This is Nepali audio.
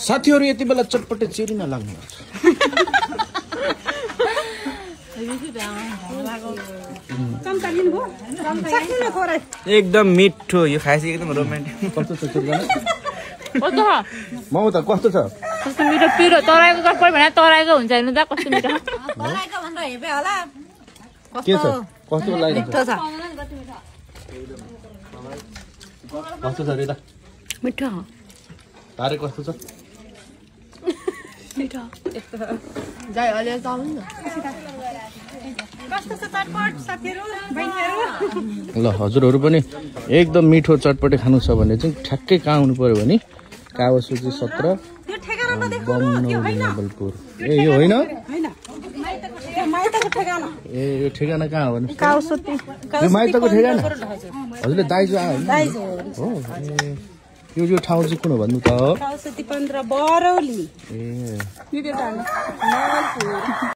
साथीहरु यति बेला चटपटे चिरिन लाग्नु एकदम मिठो यो खाएपछि एकदम रोमान्टिक कस्तो छ चिरगाना मौता कस्तो छ कस्तो मिठो पिरो तराईको चटपट भने तराईको हुन्छ हेर्नु त कस्तो मिठो तराईको भनेर हेपे होला के छ कस्तो लाग्यो मिठो छ कस्तो छ रेदा मिठो तारे कस्तो छ मिठो जाय अलि चाउनु न कस्तो छ चटपट साथीहरु बहिनीहरु ल हजुरहरु पनि एकदम मिठो चटपटे खानु छ भने चाहिँ ठ्याक्कै कहाँ आउनु पर्यो भने कावासोची 17 त्यो ठेगाना देख्नु यो होइन नवलपुर ए यो होइन माइतको ठेगाना ए यो ठेगाना कहाँ हो भने कावासोती यो माइतको ठेगाना हजुरले दाइजो आयो दाइजो हो यो ठाउँ चाहिँ कुन हो भन्नु त कावासोती 15 बरौली ए नवलपुर